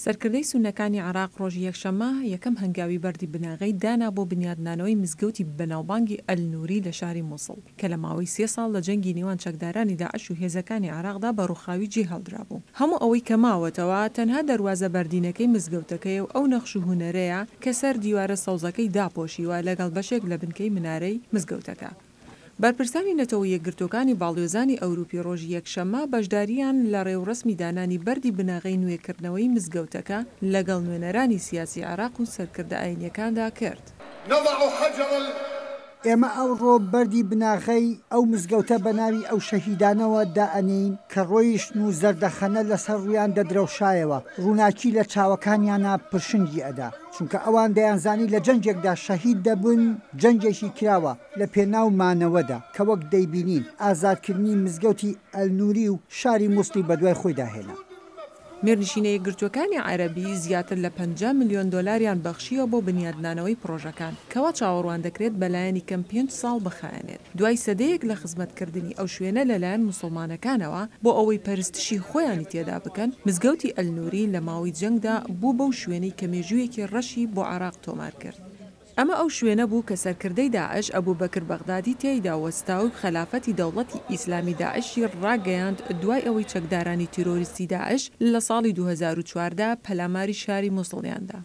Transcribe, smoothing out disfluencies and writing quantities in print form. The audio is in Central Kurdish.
سەرکردەی سوننەکانی عێراق ڕۆژی یەکشەممە یەکەم هەنگاوی بەردی بناغەی دانا بۆ بنیادنانەوەی مزگەوتی بەناوبانگی ئەلنوری لە شاری موسڵ، کە لە ماوەی سێ ساڵ لە جەنگی نێوان چەکدارانی داعش و هێزەکانی عێراقدا بە ڕووخاوی جێهێڵدرابوو. هەموو ئەوەی کە ماوەتەوە تەنها دەروازە بەردینەکەی مزگەوتەکەیە و ئەو نەخش و هونەرەیە کە سەر دیوارە سەوزەکەی داپۆشیوە لەگەڵ بەشێک لە بنکەی منارەی مزگەوتەکە. بەرپرسانی نەتەوە یەکگرتووەکانی باڵیۆزانی ئەوروپی ڕۆژی یەکشەممە بەشدارییان لە ڕێوڕەسمی دانانی بەردی بناغەی نوێکردنەوەی مزگەوتەکە لەگەڵ نوێنەرانی سیاسی عێراق و سەرکردە ئاینییەکاندا کرد. ئێمە ئەوڕۆ بەردی بناغەی ئەو مزگەوتە بە ناوی ئەو شەهیدانەوە دائەنێین کە ڕۆیشتن و زەردەخەنە لەسەر ڕوویان دەدرەوشایەوە، ڕووناکی لە چاوەکانیانا پرشنگی ئەدا، چونکە ئەوان دەیانزانی لە جەنگێکدا شەهید دەبن، جەنگێکی کراوە لە پێناو مانەوەدا، کە وەک دەیبینین ئازادکردنی مزگەوتی ئەلنوری و شاری موسڵی بەدوای خۆیدا هێنا. میرنشینە یەکگرتووەکانی عەرەبی زیاتر لە 50 ملیۆن دۆلاریان بەخشیوە بۆ بنیادنانەوەی پڕۆژەکان، کەوا چاوەڕوان دەکرێت بەلایەنی کەم پێنج ساڵ بخایەنێت دوای سەدەیەک لە خزمەتکردنی ئەو شوێنە لەلایەن موسڵمانەکانەوە بۆ ئەوەی پەرستشی خۆیانی تێدا بکەن، مزگەوتی ئەلنوری لە ماوەی جەنگدا بوو بەو شوێنەی کە مێژوویەکی ڕەشی بۆ عێراق تۆمار کرد. ئەمە ئەو شوێنە بوو کە سەرکردەی داعش ئەبوبەکر بەغدادی تێیدا وەستا و خەلافەتی دەوڵەتی ئیسلامی داعشی ڕاگەیاند دوای ئەوەی چەکدارانی تیرۆریستی داعش لە ساڵی 2014 پەلاماری شاری موسڵیان دا.